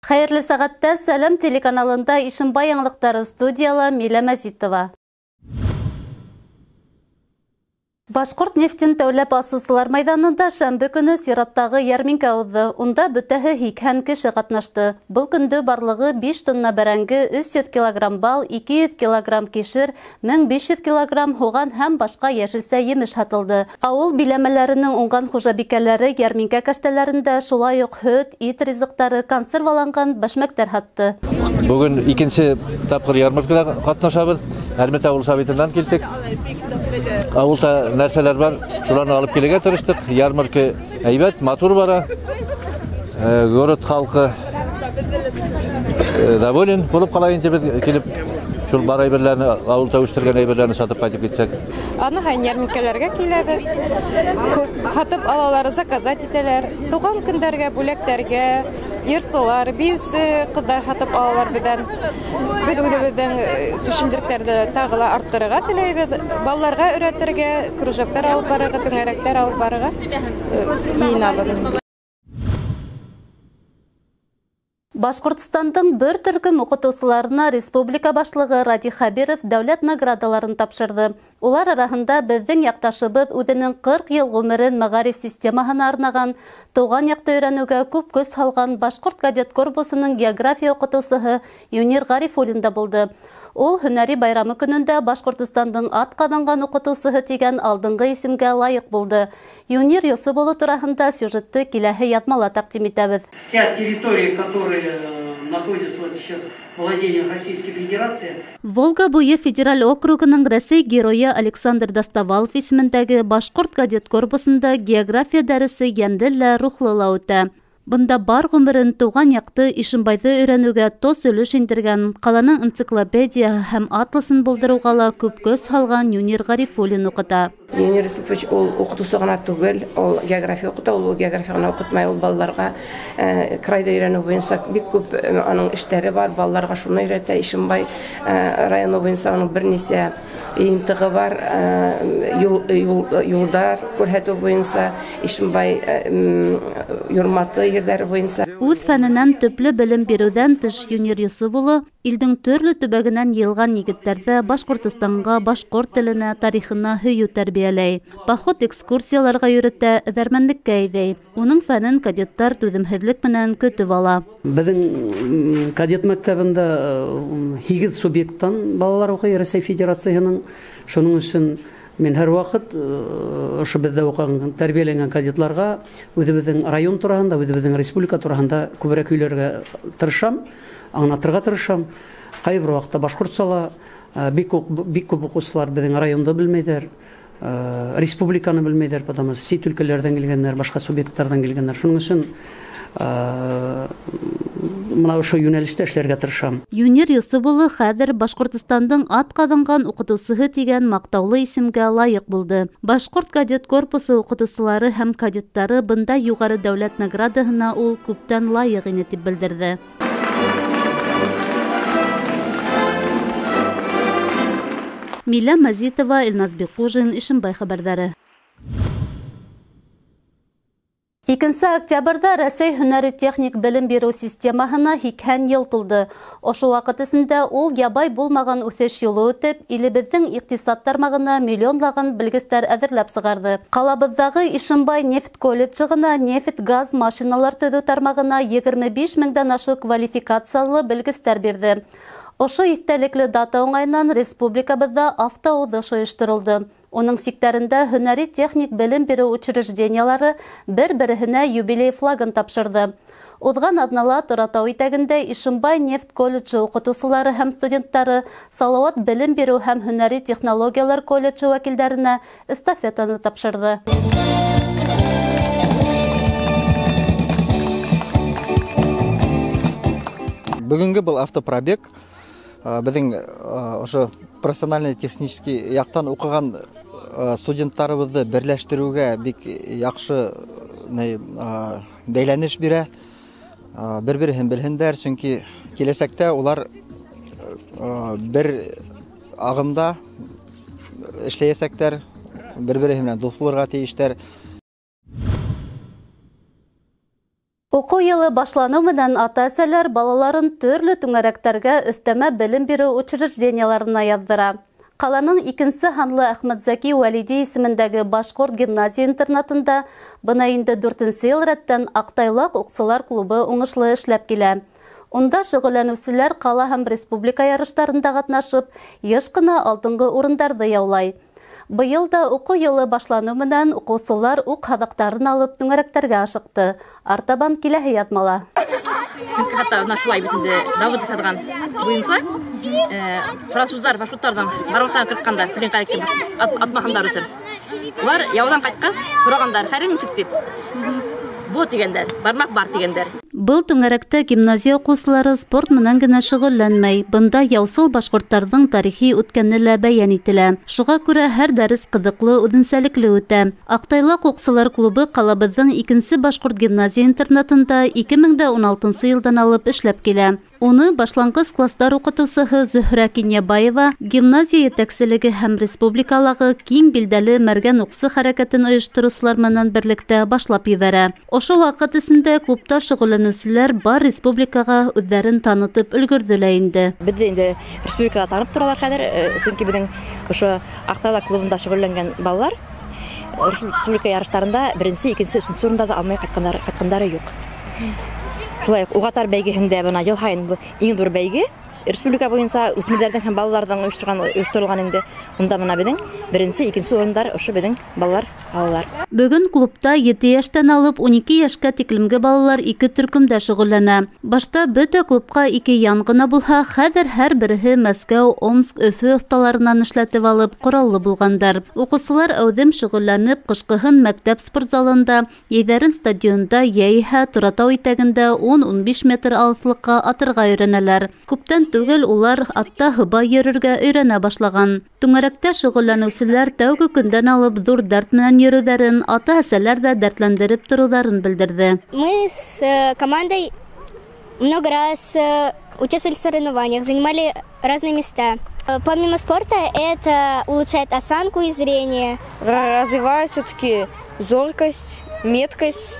Хәйерле сәғәттә Сәләм телеканалында Ишембай яңылыҡтары студияла Милә Мәзитова. Башҡорт нефтен тәүләп асыусылар майҙанында шәмбе көнө сираттағы йәрминкә уҙҙы. Унда бөтәһе 80 кеше ҡатнашты. Был көндө барлығы 5 тонна бәрәңге, 300 килограмм бал, 200 килограмм кишер, 1500 килограмм һуған һәм башҡа йәшелсә емеш һатылды. Ауыл биләмәләренең уңған хужабикәләре йәрминкә кәштәләрендә шулай уҡ һөт, ит ризыҡтары, консерваланған бәшмәктәр һатты. Бөгөн икенсе тапҡыр ярмаркала ҡатнашабыҙ. Әлмәт ауыл советынан килдек. Ауылда нәрсәләр бар, шуларны алып килергә тырыштыҡ. Ярмарка әйбәт, матур бара. Город халҡы доволен булып ҡала инде, беҙ килеп шул бар әйберләрне, ауылда үҫтергән әйберләрне сатып ҡайтып китсәк. Аны һайын йәрминкәләргә киләбеҙ. Күп һатып алалар, заказать итәләр. Тыуған көндәргә, бүләктәргә йырсылар, бейеүсе ҡыҙҙар һатып алалар беҙҙән. Беҙ үҙебеҙҙең төшөндөрөктәрҙе тағы ла арттырырға теләйбеҙ. Балаларға өйрәтергә, кружоктар алып барырға, түңәрәктәр алып барырға йыйынабыҙ. Башҡортостандың бер төркөм уҡытыусыларына республика башлығы Радий Хәбиров дәүләт наградаларын тапшырҙы. Улар араһында беҙҙең яҡташыбыҙ үҙенең 40 йыл ғүмерен мәғариф системаһына арнаған, тыуған яҡты өйрәнеүгә күп көс һалған Башҡорт кадет корпусының география уҡытыусыһы Юнир Ғарифуллин да булды. Ул һөнәри байрамы көнөндә Башҡортостандың ат ҡаҙанған уҡытыусыһы тигән алдынғы исемгә лайыҡ булды. Юнир Йосоп улы тураһында сюжетты киләһе яҙмала тәҡдим итәбеҙ. Вся территория, которая находится вот сейчас в владениях Российской Федерации. Волга буйы федераль округының Рәсәй геройы Александр Доставалов исемендәге Башҡорт кадет корпусында география дәресе йәнле лә, рухлы ла үтә. Бында бар ғүмерен тыуған яҡты Ишембайҙы өйрәнеүгә тос өлөш индергән, ҡаланың энциклопедияһы һәм атласын булдырыуға ла күп көс һалған Юнир Ғарифуллин уҡыта. Юнир Юсупович ул уҡытыусы ғына түгел, ул география уҡыта, ул география ғына уҡытмай, ул балаларға крайҙы өйрәнеү буйынса бик күп аның эштәре бар, балаларға шуны өйрәтә. Ишембай районы буйынса аның бер нисә йыйынтығы бар, юлдар күрһәтеү буйынса, Ишембай юрматы ерҙәре буйынса. Үҙ фәненән төплө белем биреүҙән тыш Юнир Йосоп улы илдең төрлө төбәгенән йыйылған егеттәрҙе Башҡортостанға, башҡорт теленә, тарихына һөйөү тәрбиәләй. Поход экскурсияларға йөрөтә, эҙәрмәнлеккә әйҙәй. Уның фәнен кадеттар түҙемһеҙлек менән көтөп ала. Беҙҙең кадет мәктәбендә 8 субъекттан балалар уҡый Рәсәй Федерацияһының. Шуның өсөн мин һәр ваҡыт ошо беҙҙә уҡыған, тәрбиәләнгән кадетларға үҙебеҙҙең район тураһында, үҙебеҙҙең республика тураһында күберәк һөйләргә тырышам, аңлатырға тырышам. Ҡайһы бер ваҡытта башҡортсала бик күп уҡыусылар беҙҙең районды белмәйҙәр, республиканы белмәйҙәр, потому что сит өлкәләрҙән килгәндәр, башҡа субъекттарҙан килгәндәр. Шуның өсөн мына ошо йүнәлештә эшләргә тырышам. Юнир Йосоп улы хәҙер Башҡортостандың ат ҡаҙанған уҡытыусыһы тигән маҡтаулы исемгә лайыҡ булды. Башҡорт кадет корпусы уҡытыусылары һәм кадеттары бында юғары дәүләт наградаһына ул күптән лайыҡ ине тип белдерҙе. Милә Мәзитова, Илназ Бикужин, Ишембай хәбәрҙәре. 2 октябрҙә Рәсәй һөнәри техник белем биреү системаһына 80 йыл тулды. Ошо ваҡыт эсендә ул ябай булмаған үҫеш юлы үтеп, илебеҙҙең иҡтисад тармағына миллионлаған белгестәр әҙерләп сығарҙы. Ҡалабыҙҙағы Ишембай нефть колледжы ғына нефть-газ машиналар төҙөү тармағына 25 меңдән ашыу квалификациялы белгестәр бирҙе. Ошо иҫтәлекле дата уңайынан республикабыҙҙа автоуҙыш ойошторолдо. Уның сиктәрендә һөнәри техник белем биреү учреждениелары бер-береһенә юбилей флагын тапшырҙы. Уҙған аҙнала Торатау итәгендә Ишембай нефть колледжы уҡытыусылары һәм студенттары Салауат белем биреү һәм һөнәри технологиялар колледжы вәкилдәренә эстафетаны тапшырҙы. Бөгөнгө был автопробег беҙҙең ошо профессиональный технический яҡтан уҡыған студенттарыбыҙҙы берләштереүгә бик яҡшы бәйләнеш бирә. Бер-береһен белһендәр, сөнки киләсәктә улар бер ағымда эшләйәсәктәр, бер-береһе менән дуҫ булырға тейештәр. Уҡыу йылы башланыу менән ата-әсәләр балаларын төрлө түңәрәктәргә өҫтәмә белем биреү учреждениеларына яҙҙыра. Ҡаланың икенсе һанлы Әхмәтзәки Вәлиди исемендәге башҡорт гимназия интернатында бына инде 4-нсе йыл рәттән Аҡтайлаҡ уҡсылар клубы уңышлы эшләп килә. Унда шөғөлләнеүселәр ҡала һәм республика ярыштарында ҡатнашып, йыш ҡына алдынғы урындарҙы яулай. Быйыл да уҡыу йылы башланыу менән уҡыусылар уҡ һаҙаҡтарын алып түңәрәктәргә ашыҡты. Артабан киләһе яҙмала. Сөнки хатта бына шулай бит инде Давыдов яҙған буйынса, француздар башҡорттарҙан бармаҡтан ҡырҡҡандар, пленға атмаһындар өсөн. Улар яуҙан ҡайтҡас һорағандар, хәлең нисек тип. Бу тигәндәр, бармаҡ бар тигәндәр. Был түңәрәктә гимназия уҡыусылары спорт менән генә шөғөлләнмәй. Бында яусыл башҡорттарҙың тарихи үткәне лә бәйән ителә. Шуға күрә һәр дәрес ҡыҙыҡлы, үҙенсәлекле үтә. Аҡтайлаҡ уҡсылар клубы ҡалабыҙҙың икенсе башҡорт гимназия интернатында 2016 йылдан алып эшләп килә. Уны башланғыс кластар уҡытыусыһы Зөһрә Кинйәбаева гимназия етәкселеге һәм республикалағы киң билдәле мәргән уҡсы хәрәкәтен ойоштороусылар менән берлектә башлап ебәрә. Ошо ваҡыт эсендә клубта шөғөлләнеүселәр бар республикаға үҙҙәрен танытып өлгөрҙө лә инде. Беҙҙе инде республикала танып торалар хәҙер, сөнки беҙҙең ошо Аҡтайлаҡ клубында шөғөлләнгән балалар республика ярыштарында беренсе, икенсе, өсөнсө урындарҙы алмай ҡайтҡандары юҡ. Шулай уҡ уғатар бәйгеһендә бына йыл һайын иң ҙур бәйге республика буйынса үҫмерҙәрҙең һәм балаларҙың ойошторолған инде. Унда бына беҙҙең беренсе, икенсе урындар ошо беҙҙең балалар алалар. Бөгөн клубта 7 йәштән алып 12 йәшкә тиклемге балалар ике төркөмдә шөғөлләнә. Башта бөтә клубҡа ике ян ғына булһа, хәҙер һәр береһе Мәскәү, Омск, Өфө оҫталарынан эшләтеп алып ҡораллы булғандар. Уҡыусылар әүҙем шөғөлләнеп, ҡышҡыһын мәктәп спортзалында, йәйҙәрен стадионда, йәйһә Торатау итәгендә 10-15 метр алыҫлыҡҡа атырға өйрәнәләр. Күптән түгел улар атта һыба йөрөргә өйрәнә башлаған. Түңәрәктә шөғөлләнеүселәр тәүге көндән алып ҙур дәрт менән йөрөүҙәрен, ата-әсәләр ҙә дәртләндереп тороуҙарын белдерҙе. Мы с командой много раз участвовали в соревнованиях, занимали разные места. Помимо спорта это улучшает осанку и зрение. Развивает все-таки зоркость, меткость.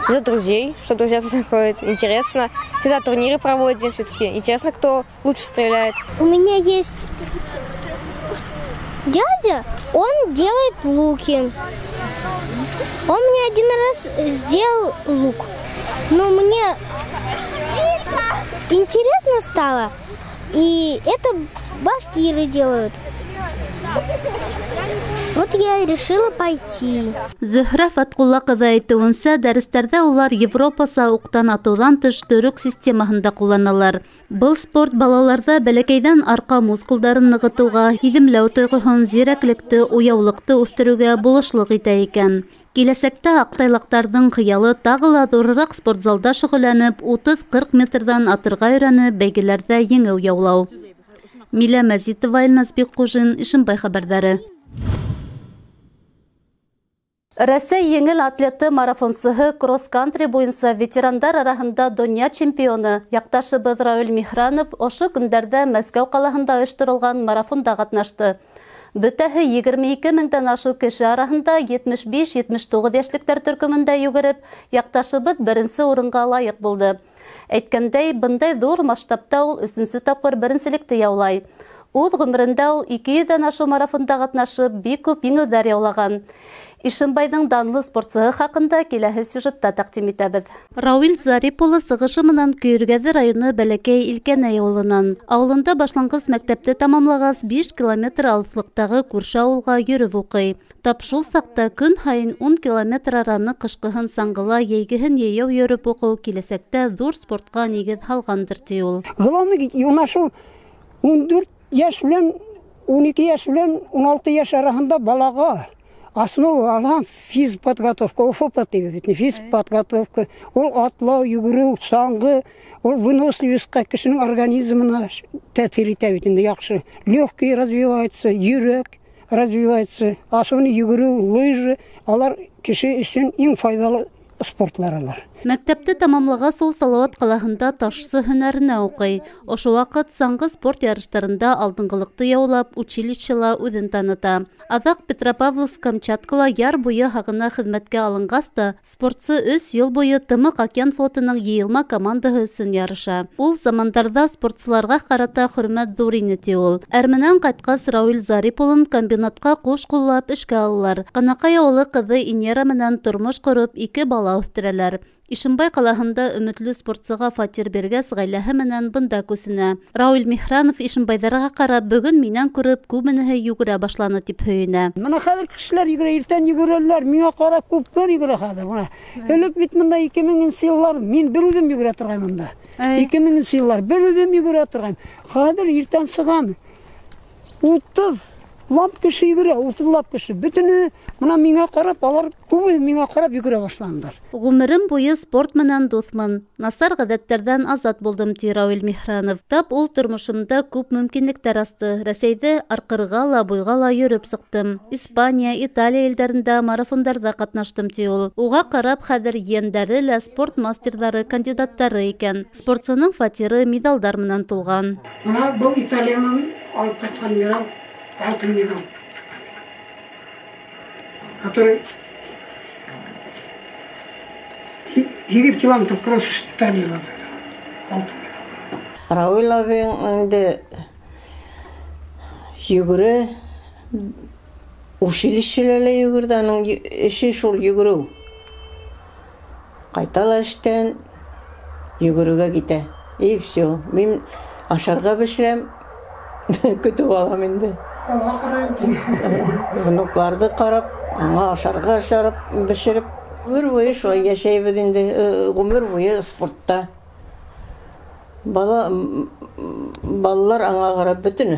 За друзей, что друзья находят. Интересно. Всегда турниры проводим, все-таки интересно, кто лучше стреляет. У меня есть дядя, он делает луки. Он мне один раз сделал лук. Но мне интересно стало, и это башкиры делают. Вот я и решила пойти. Зөһрә Фәтҡулла ҡыҙы әйтеүенсә, дәрестәрҙә улар Европаса уҡтан атыуҙан тыш төрөк системаһында ҡулланалар. Был спорт балаларҙа бәләкәйҙән арҡа мускулдарын нығытыуға, һиҙемләү тойғоһон, зирәклекте, уяулыҡты үҫтереүгә булышлыҡ итә икән. Киләсәктә аҡтайлаҡтарҙың хыялы тағы ла ҙурыраҡ спортзалда шөғөлләнеп, 30-40 метрҙан атырға өйрәнеп, бәйгеләрҙә еңеү яулау. Милә Мәзитова, Илназ Бикҡужин, Ишембай хәбәрҙәре. Рәсәй еңел атлеты марафонсыһы кросс-кантри буйынса ветерандар араһында донъя чемпионы яҡташыбыҙ Рауил Михранов ошо көндәрҙә Мәскәү ҡалаһында ойошторолған марафонда ҡатнашты. Бөтәһе 22 меңдән ашыу кеше араһында 75-79 йәшлектәр төркөмөндә йүгереп, яҡташыбыҙ беренсе урынға лайыҡ булды. Әйткәндәй, бындай ҙур масштабта ул өсөнсө тапҡыр беренселекте яулай. Үҙ ғүмерендә ул 200-дән ашыу марафонда ҡатнашып, бик күп еңеүҙәр яулаған. Ишембайҙың данлы спортсыһы хаҡында киләһе сюжетта тәҡдим итәбеҙ. Рауил Зарип улы сығышы менән Көйөргәҙе районы Бәләкәй Илкәнәй ауылынан. Ауылында башланғыс мәктәпте тамамлағас 5 километр алыҫлыҡтағы күрше ауылға йөрөп уҡый. Тап шул саҡта көн һайын 10 километр араны ҡышҡыһын саңғыла, йәйгеһен йәйәү йөрөп уҡыу киләсәктә ҙур спортҡа нигеҙ һалғандыр, ти ул. Главный, уна шул 14 йәш менән 12 йәш менән 16 йәш араһында балаға основа алған физподготовка, ОФП тибеҙ, физподготовка. Ул атлау, йүгереү, саңғы, ул выносливостьҡа кешенең организмына тәьҫир итә бит инде яҡшы. Легкие развивается, йөрәк развивается, особенно йүгереү, лыжи, алар кеше өсөн иң файҙалы спортлар алар. Мәктәпте тамамлағас ул Салауат ҡалаһында ташсы һөнәренә уҡый. Ошо ваҡыт саңғы спорт ярыштарында алдынғылыҡты яулап, училищела үҙен таныта. Аҙаҡ Петропавловск-Камчаткала яр буйы һағына хеҙмәткә алынғас та, спортсы 3 йыл буйы Тымыҡ океан флотының йыйылма командаһы өсөн ярыша. Ул замандарҙа спортсыларға ҡарата хөрмәт ҙур ине, ти ул. Әрменән ҡайтҡас Рауил Зарип улын комбинатҡа ҡуш ҡуллап эшкә алалар. Ҡанаҡай ауылы ҡыҙы Инера менән тормош ҡороп, 2 бала үҫтерәләр. Ишембай ҡалаһында өмөтлө спортсыға фатир биргәс, ғаиләһе менән бында күсенә. Рауил Михранов ишембайҙарға ҡарап, бөгөн минән күреп, күбенеһе йүгерә башланы, тип һөйөнә. Мына хәҙер кешеләр йүгерә, иртән йүгерәләр, миңә ҡарап күптәр йүгерә хәҙер. Мына элек бит мында 2000 йыллар мин бер үҙем йүгерә торғайным мында. 2000 йыллар бер үҙем йүгерә торғайным. Хәҙер иртән сығам. 30 лап кеше йүгерә, 30 лап кеше. Бөтөнө мына миңә ҡарап, алар күбе миңә ҡарап йүгерә башланылар. Ғүмерем буйы спорт менән дуҫмын. Насар ғәҙәттәрҙән азат булдым, ти Рауил Михранов. Тап ул тормошомда күп мөмкинлектәр асты. Рәсәйҙе арҡырға ла, буйға ла йөрөп сыҡтым. Испания, Италия илдәрендә марафондарҙа ҡатнаштым, ти ул. Уға ҡарап хәҙер ейәндәре лә спорт мастерҙары, кандидаттары икән. Спортсының фатиры миҙалдар менән тулған. Мына был Италиянан алып ҡайтҡан миҙал, алтын миҙал, который 8 километр кросс Италияла алтын миҙал. Рауил абыйың инде йүгерә, училищелә лә йүгерҙе, аның эше шул йүгереү. Ҡайта ла эштән йүгереүгә китә. И все. Мин ашарға бешерәм, көтөп алам инде. Внукларҙы ҡарап, аңа ашарға ашарып, бешереп, ғүмер буйы шулай йәшәйбеҙ инде, ғүмер буйы спортта. Балалар аңа ҡарап бөтөн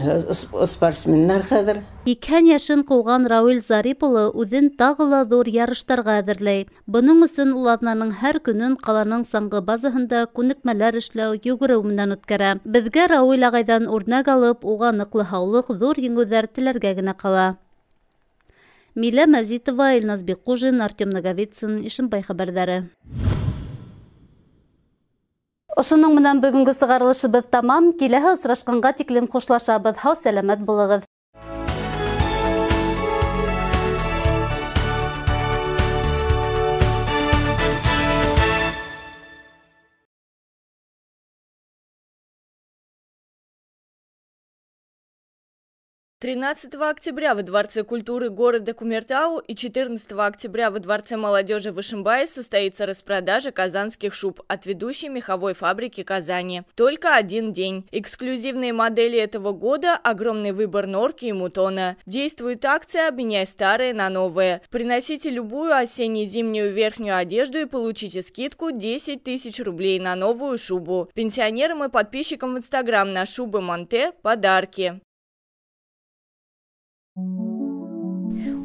спортсмендар хәҙер. 80 йәшен ҡыуған Рауил Зарип улы үҙен тағы ла ҙур ярыштарға әҙерләй. Бының өсөн ул аҙнаның һәр көнөн ҡаланың саңғы базаһында күнекмәләр эшләү, йүгереү менән үткәрә. Беҙгә Рауил ағайҙан үрнәк алып, уға ныҡлы һаулыҡ, ҙур еңеүҙәр теләргә генә ҡала. Милә Мәзитова, Илназ Бикҡужин, Артем Наговицын, Ишембай хәбәрҙәре. Ошоноң менән бөгөнгө сығарылышыбыҙ тамам. Киләһе осрашҡанға тиклем хушлашабыҙ. Һау сәләмәт булығыҙ. 13 октября во Дворце культуры города Кумертау и 14 октября во Дворце молодежи в Ишимбае состоится распродажа казанских шуб от ведущей меховой фабрики Казани. Только один день. Эксклюзивные модели этого года – огромный выбор норки и мутона. Действует акция «Обменяй старое на новое». Приносите любую осенне-зимнюю верхнюю одежду и получите скидку 10 тысяч рублей на новую шубу. Пенсионерам и подписчикам в Инстаграм на шубы Монте подарки.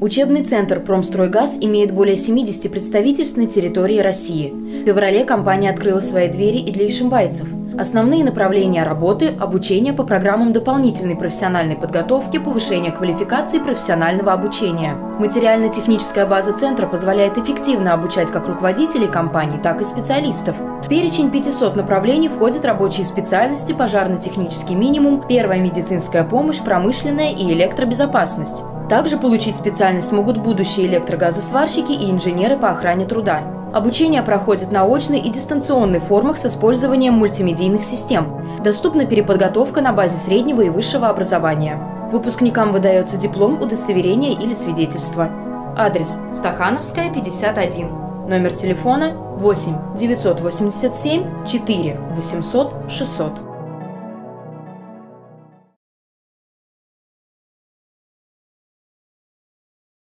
Учебный центр «Промстройгаз» имеет более 70 представительств на территории России. В феврале компания открыла свои двери и для ишимбайцев. Основные направления работы – обучение по программам дополнительной профессиональной подготовки, повышение квалификации профессионального обучения. Материально-техническая база центра позволяет эффективно обучать как руководителей компаний, так и специалистов. В перечень 500 направлений входят рабочие специальности, пожарно-технический минимум, первая медицинская помощь, промышленная и электробезопасность. Также получить специальность могут будущие электрогазосварщики и инженеры по охране труда. Обучение проходит на очной и дистанционной формах с использованием мультимедийных систем. Доступна переподготовка на базе среднего и высшего образования. Выпускникам выдается диплом, удостоверение или свидетельство. Адрес: Стахановская, 51. Номер телефона 8 987 4 800 600.